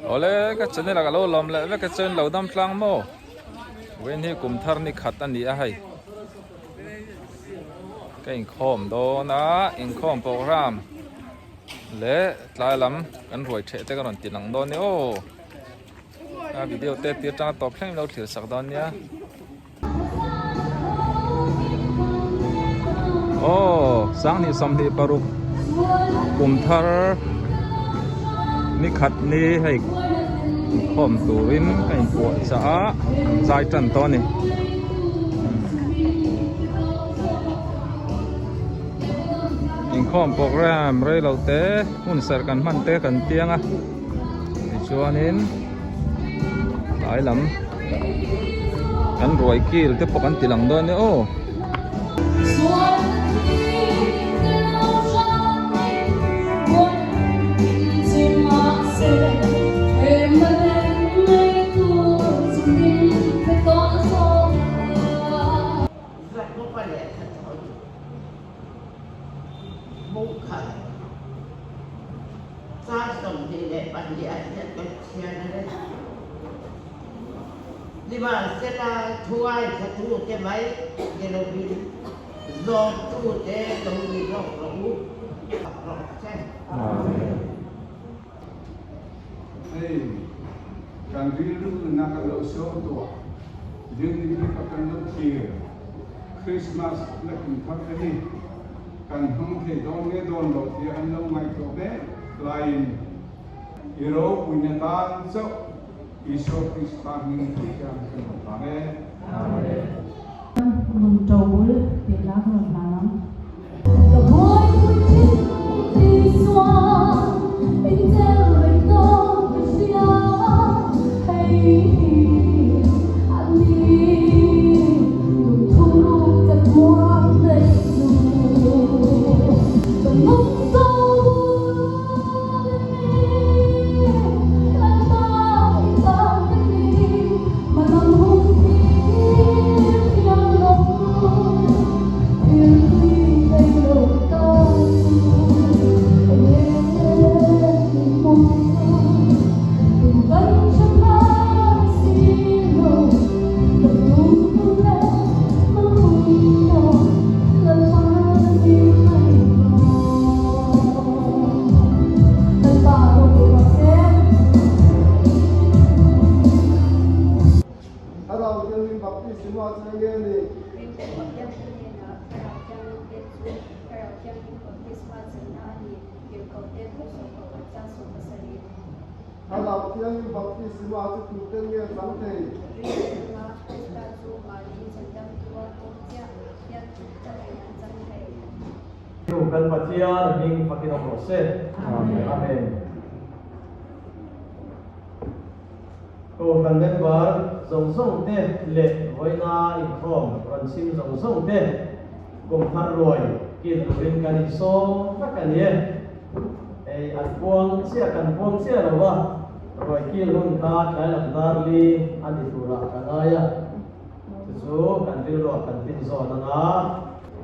Awle ka channel ah ka lo lawm leh vek a chuan lo dam tlang maw vawiin hi kum thar ni khat a ni a hei ka inkhawm dawn a inkhawm program leh tlai lam kan ruai theh te ka rawn ti lang dawn a ni aw a video te tir tanga tawp thleng in lo thlir sak dawn nia. Aw 2026 kum thar ni khat ni hei inkhawm turin ka inpuah chah a an zai tan tawh a ni. Inkhawm program rei lo te hun serh kan hman te kan piang a tichuanin tlai lam. Kan ruai kil te pawh kan ti lang dawn e aw. Nimahsela, thu ngaithlatute mai ni lovin zawmtute lo ni zawk rawh u. Rawh che. Hei, kan rilru na kan lo sawi tuah, Zirni bika kan lo thlir, Krismas la kum thar te hi kan hmang thei dawn nge dawn lo tia kan lo ngaihtuah mek laiin i ropuina tan chauh Isua Krista hming tih hian kan rawn hlan e. Amen. Lung ṭo bul tih hla ka rawn hlan ang. Ka buaipui thin Isua, in tel reng dawn ka hria, hei hi a ni lung thuruk ka tuam daih chu. Ka lung ṭo bul i ni, Lalpa i tan ka ni, Malam hun thil thiam lo. Thlarau Thianghlim Baptisma chu enge ni? Ringtu Pathiante hnenah Thlarau Thianghlim pek chu Thlarau Thianghlim Baptisma chenna a ni, Tirhkohte 16 chang 17. Thlarau Thianghlim Baptisma chu tute nge chang thei? Ringtu chunga Krista chu mahni chandamtua pawm chiah hian tluk takin an chang thei. Nu kan Pathian hming fakin awm rawh se. Amen. Kohhran member zawng zawng te leh vawiina inkhawm rawn chhim zawng zawng te kum thar ruai kil turin kan insawm vek a ni e. Hei an puang chiah kan puang chiah lo va, ruai kil hun kha tlai lam dar li a ni turah ka ngai a, chu chu kan rilruah kan fin zawn anga.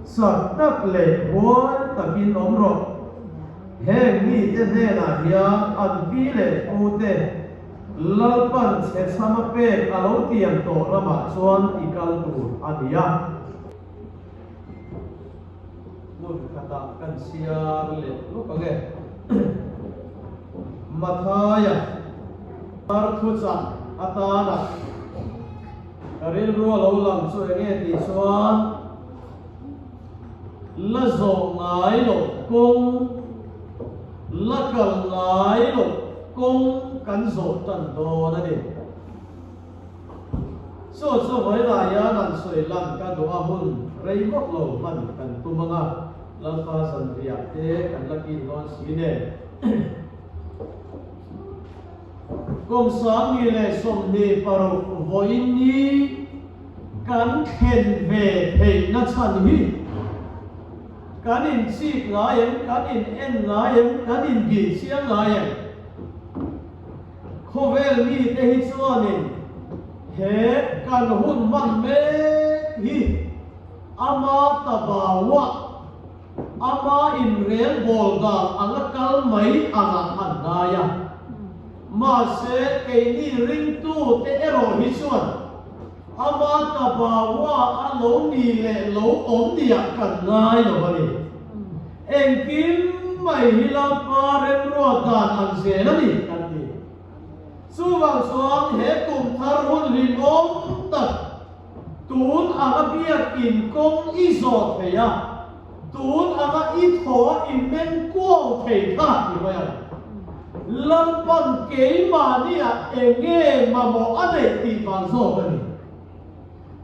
Sak tak leh huai takin awm rawh. Heng mite hnenah hian an pi leh pute Lalpan chhe chhama pek a lo tiam tawh ramah chuan i kal tur a ni a. Hmun khatah kan chhiar leh lawk ang e. Mathaia tar thuchah atana ka rilru a lo lang chu enge tih chuan, La zawh ngai loh kawng, la kal ngai loh kawng kan zawh tan dawn a ni. Chu chu vawilah hian an sawi lan ka duh a hun rei vak lo hman kan tum ang a, Lalpa zanriah te kan la kin dawn si nen. Kum 2026 vawiin ni kan thlen ve theihna chhan hi kan inchik ngai em, kan in en ngai em, kan inbih chiang ngai em? Khawvel mite hi chuanin he kan hun hman mek hi ama tabauah, Ama inrel bawl dan anga kal mai angah an ngai a. Mahse, keini ringtute erawh hi chuan ama tabawa a lo ni leh lo awm niah kan ngai lo a ni. Engkim mai hi Lalpa remruat dan ang zel a ni kan ti. Chuvang chuan he kum thar hun hlimawm tak tun anga biakin kawng i zawh thei a, tun anga i thaw a i meng kuau thei kha ti mai ang. Lalpan keimahniah enge mamawh a neih tih vang zawk a ni.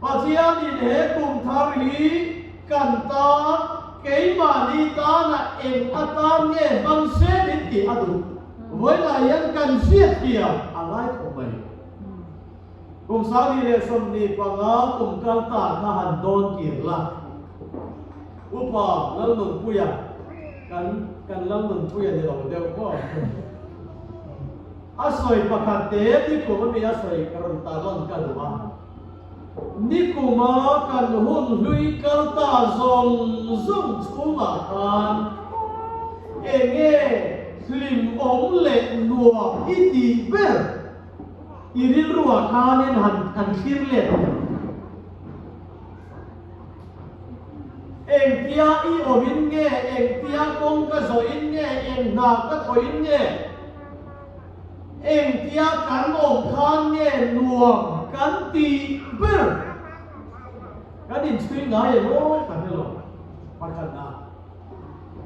Pathianin he kum thar hi kan tan keimahni tana eng atan nge hmang se min tih a duh. Vawilah hian kan hriat thiam a ngai khawp mai. Kum 2015 kum kal ta kha han dawn kir la. Upa Lalnunpuia kan kan Lalnunpuia ni lo deuh maw? A sawi pakhat te nikum ami a sawi ka rawn tarlan ka duh a. Nikuma kan hun hlui kal ta zawng zawng chhungah khan enge hlimawm leh nuam i tih ber i rilruah khanin han han thlir let ang. Engtia i awmin nge, engtia kawng ka zawhin nge, eng hna ka thawhin nge, engtia kan awm khan nge nuam kan tih ber kan inchhui ngai em aw ka hre lo pakhatna.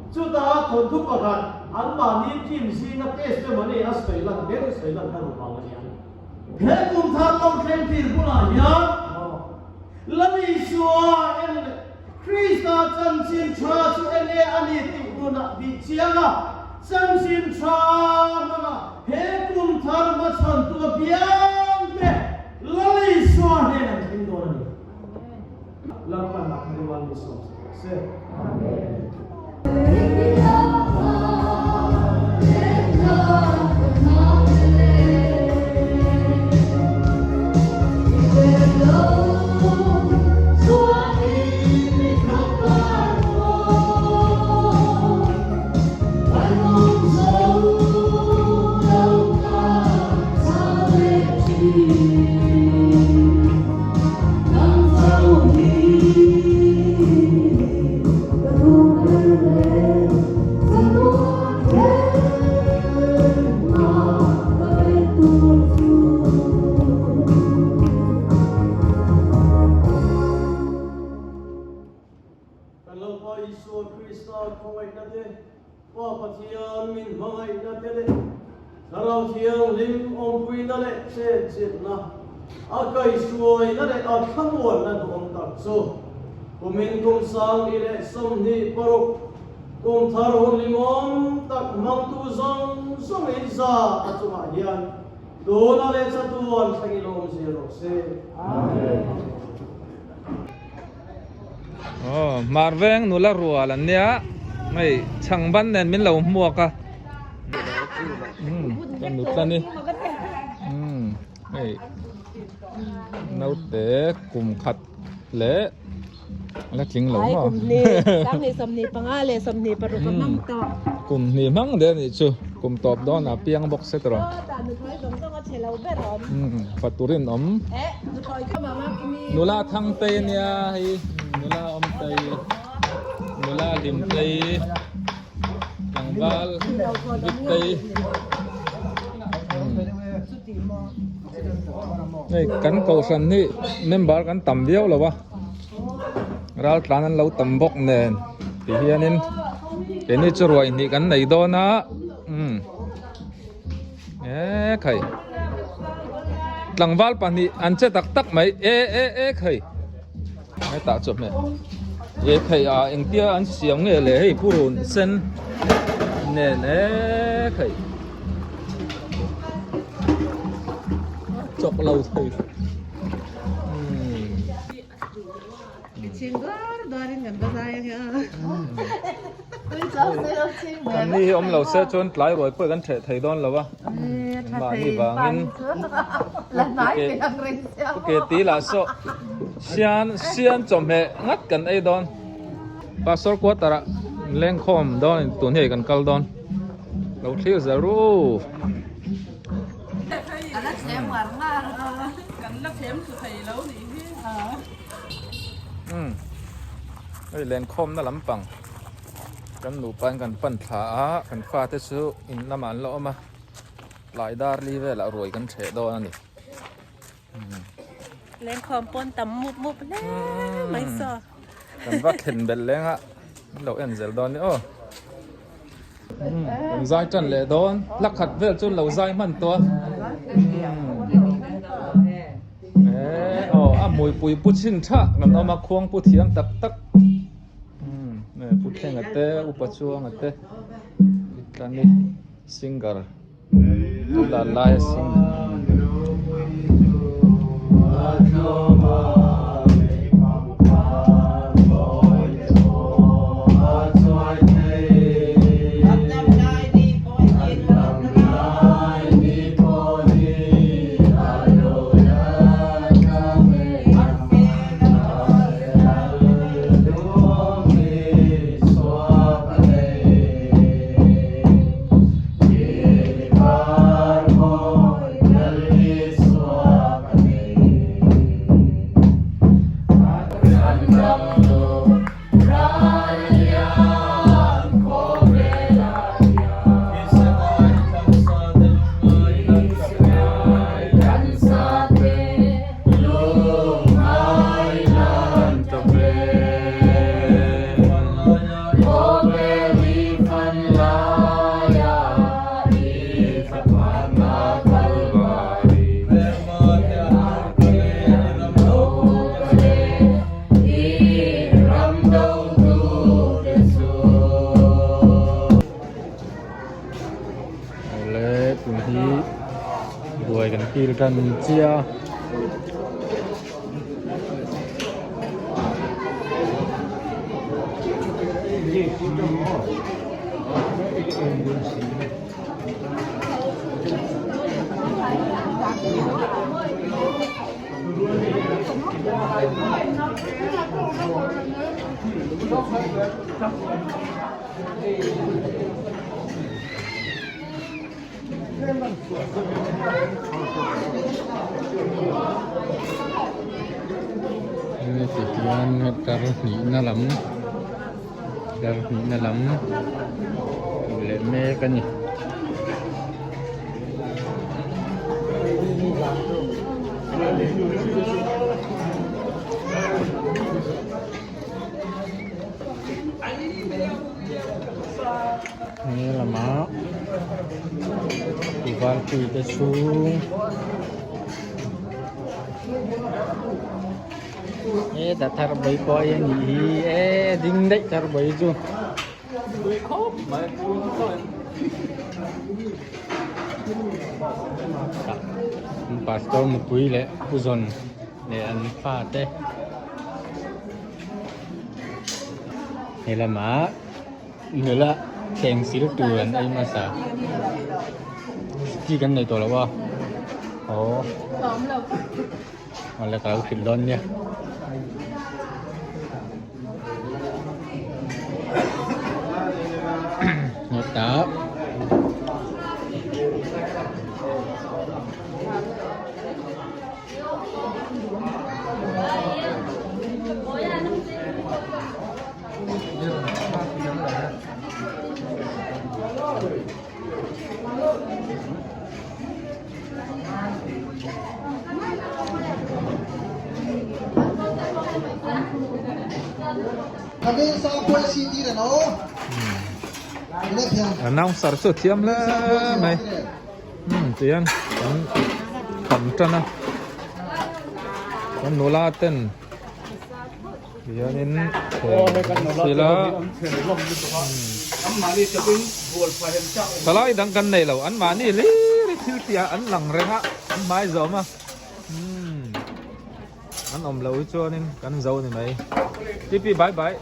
Chutah thawnthu pakhat anmahni team zinga testimony a sawi lan deuh sawi lan ka duh vang a nia. He kum thar lo thleng tir bulah hian Lalisua en leh Krista chanchin tha chu enge a ni tih nunah bih chiang a, chanchin tha hmanga he kum thar hmachhawntu apiang te Lalisua hnen an thleng dawn a ni. Lalpan a tharimal ni sawm sak se. Amen. Kan Lalpa Isua Krista khawngaihna te, Pa Pathian min hmangaihna te leh Thlarau Thianghlim awmpuina leh chenchilhna, a kaihhruaina leh a thlamuanna duhawm tak chu kumin kum 2026 kum thar hun limawm tak hmangtu zawng zawngin za a chungah hian tuna leh chatuan thleng i lawm zir rawh se. Amen. Aw hmar veng nula rual an nia hei chhang ban nen min lo hmuak a umm ka nut a ni umm hei naute kum khat leh la tling lo maw kum hnih hmang der anih chu kum tawp dawn ah piang bawk se tawh umm faturin awm. Nula Thangtei ania hei nula Awmtei nula Hlimtei tlangval Viktei hei kan kohhran hi member kan tam viau lo a ral tlan an lo tam bawk nen ti hianin keini chu ruai hnih kan nei dawn a umm. E khai tlangval pahnih an che tak tak mai e e e khai hetah chu hmel e khai a engtia an siam nge le hei purun sen nen e khai chawk lo thei Kan ni hi awm lo se chuan tlai ruai pawh kan ṭheh thei dawn lo a, mahni vangin ke ti lah saw sian sian chawhmeh ngat kan ei dawn. Pastor quarter ah lengkhawm dawn tun hi kan kal dawn lo thlir zel ru. A la thlem ngar ngar a. Kan la thlem thlu thei lo nih hi. Umm hei lenkhawmna lampang kan nupa in kan pan thla a kan fate chu in lamah an la awm a tlai dar li velah ruai kan ṭheh dawn a ni. Lengkhawm pawn tam mup mup hle mai saw. Kan va thlen belh leng a min lo en zel dawn ni aw. Kan zai tan leh dawn la khat vel chu lo zai hman tawh a. Eh aw a hmuipui pu chhin tha kan awm a khuang pu thiam tak tak. Pu Thlenga te Upa Chuanga te Tlani singer. Awle tun hi ruai kan kil tan chiah a. Heti hian tlar hnihna lam tlar hnihna lam tih leh mek a ni. He lamah Tivalpui te chhung he ta thar bai pawh hi a nih hi e ding daih thar bai chu pastor nupui leh pu zawn leh an fate. He lamah nula thleng sil tur an ei hmasa chi kan nei tawh lo a aw awle ka lo hrilh dawn nia. Hetah. Announcer chu a thiam hle mai. Hmm tihian kan kham tan a kan nula ten tihianin thil a thalai dang kan nei lo an mahni hlir hi thil tih ah an lang reng a an hmai zawm a hmm an awm loh hi chuanin kan zo ni mai T P bye bye.